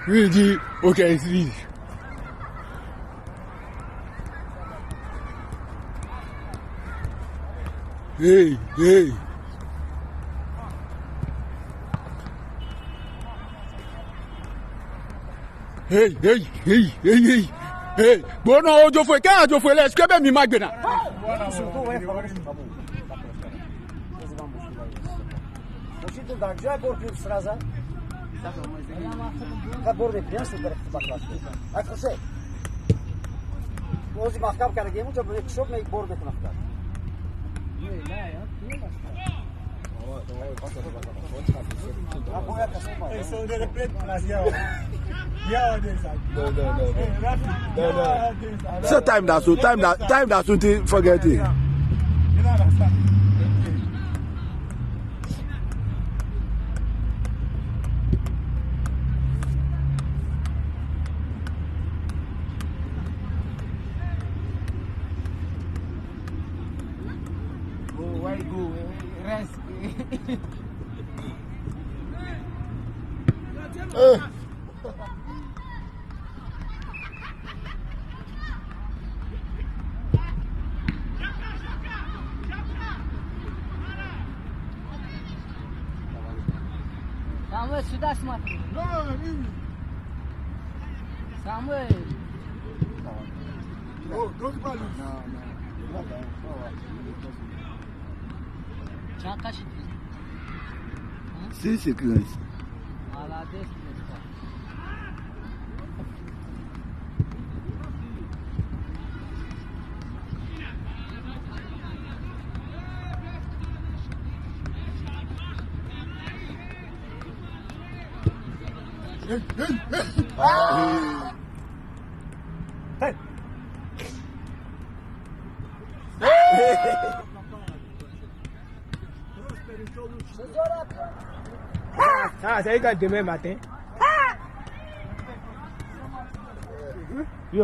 Oui, dit, ok, si. Hey, hey. Hey, hey, hey, hey, hey. Hey, bon, non, je fais quand je fais est-ce que ben mi magna? So time that so time that so forget it. Go, why go? Rest. Самуэль, сюда смотри. Самуэль. Si, c'est clair. Hey. Ah, c'est égal demain matin. Yo,